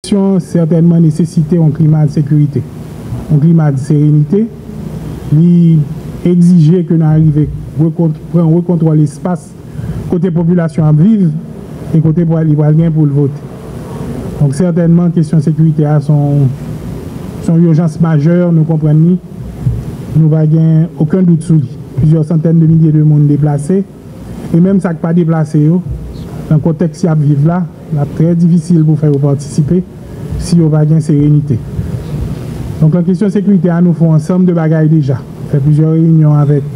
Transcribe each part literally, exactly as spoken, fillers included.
eleksyon sètènman nesesite yon klima de sekirite, yon klima de serenite. Li egzije ke nou arive rekont-, pran rekontwòl espas kote popilasyon ap viv e kote pral, li pral gen pou l vote. Donk, sètènman, kesyon sekirite a se yon, se yon ijans majè, nou konprann li, nou pa gen okenn dout sou li. Plizyè santèn de milye de moun deplase, e menm sa k pa deplase yo, nan kontèks y ap viv la, l ap trè difisil pou fè yo patisipe si yo pa gen serenite. Donk, nan kesyon sekirite a, nou fè yon ansanm de bagay deja. M fè plizyè reyinyon avèk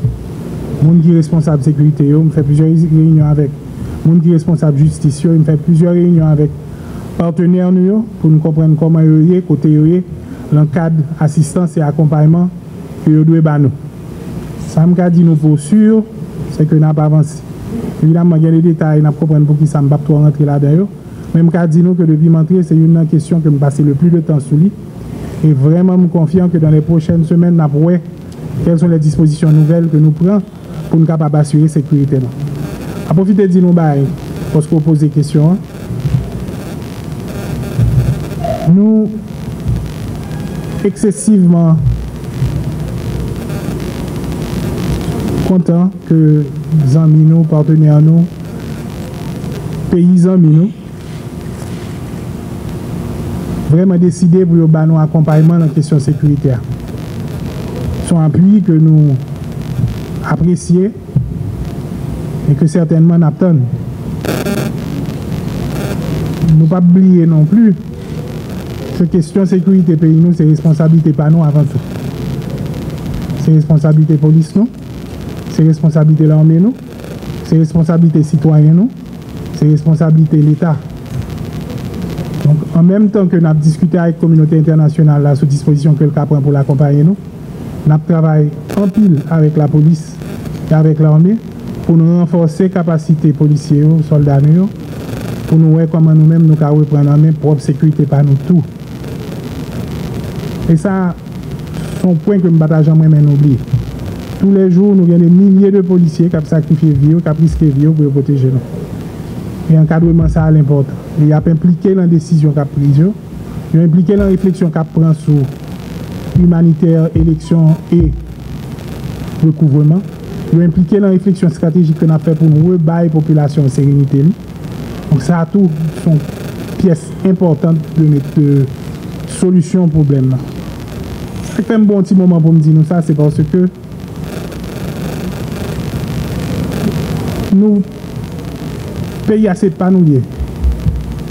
moun ki responsab sekirite yo, m fè plizyè reyinyon avèk moun ki responsab jistis yo, e m fè plizyè reyinyon avèk patnè nou yo pou n konprann kòman yo ye, kote yo ye, nan kad asistans e akonpayman ke yo dwe ba nou. Sa m ka di nou pou si, se ke n ap avanse. Evidamman, gen de detay n ap konprann poukisa m p ap twò rantre ladan yo, men m ka di nou ke depi m antre, se youn nan kesyon ke m pase le plis de tan sou li. E vrèman, m konfyan ke dans les prochaines semaines, n ap wè quelles sont les dispositions nouvelles que nou pran pou n kapab asire sekirite nou. A pwofite di nou bagay, paske w poze kesyon an. Nou eksesivman kontan ke zanmi nou, patnè nou, peyi zanmi nou, vrèman deside pou yo ba nou akonpayman nan kesyon sekirite a. Se yon apui ke nou apresye e ke sètènman n ap tann. Nou p ap bliye non plis ke kesyon sekirite peyi nou se responsablite pa nou avan tou. Se responsablite polis nou, se responsablite lame nou, se responsablite sitwayen nou, se responsablite Leta. Donk, an menm tan ke n ap diskite avèk kominote entènasyonal la sou dispozisyon ke l ka pran pou l akonpaye nou, n ap travay anpil avèk lapolis e avèk lame pou n ranfòse kapasite polisye yo, sòlda nou yo, pou nou wè kòman nou menm nou ka reprann an men pwòp sekirite pa nou tou. E sa, se yon pwen ke m pa ta janm renmen n oubliye. Toulèjou, nou gen de milye de polisye k ap sakrifye vi yo, k ap riske vi yo pou yo pwoteje nou. E ankadreman sa a, l enpòtan. E y ap enplike nan desizyon k ap priz yo. Yo enplike nan refleksyon k ap pran sou imanitè, eleksyon e rekouvreman. Yo enplike nan refleksyon estratejik ke n ap fè pou n rebay popilasyon an serenite li. Donk, sa a tou, se yon pyès enpòtan de met, de solisyon pwoblèm nan. Sa k fè m pran yon ti moman pou m di nou sa, se paske nou, peyi a, se pa nou l ye.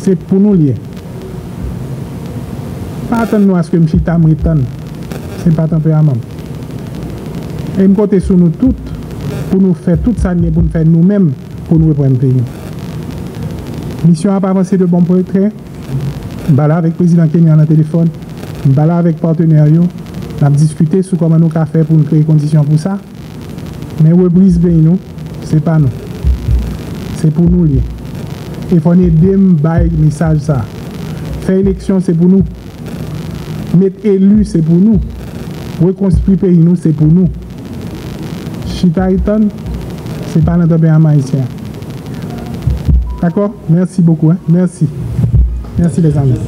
Se pou nou l ye. Pa atann nou aske m chita, m ret tann. Se pa tanperaman m. E m konte sou nou tout pou nou fè tout sa n gen pou n fè nou menm pou n reprann peyi nou. Misyon ap avanse de bon trè. M pale avèk prezidan Kenya nan telefòn. M pale avèk patnè yo. N ap diskite sou kòman nou ka fè pou n kreye kondisyon pou sa. Men repriz peyi nou, se pa nou. Se pou nou l ye. E fò n ede m bay mesaj sa. Fè eleksyon, se pou nou. Met eli, se pou nou. Rekonstwi peyi nou, se pou nou. Chita e tann, se pa nan tanperaman ayisyen an. Dakò? Mèsi bokou, en. Mèsi. Mèsi, lèzanmi.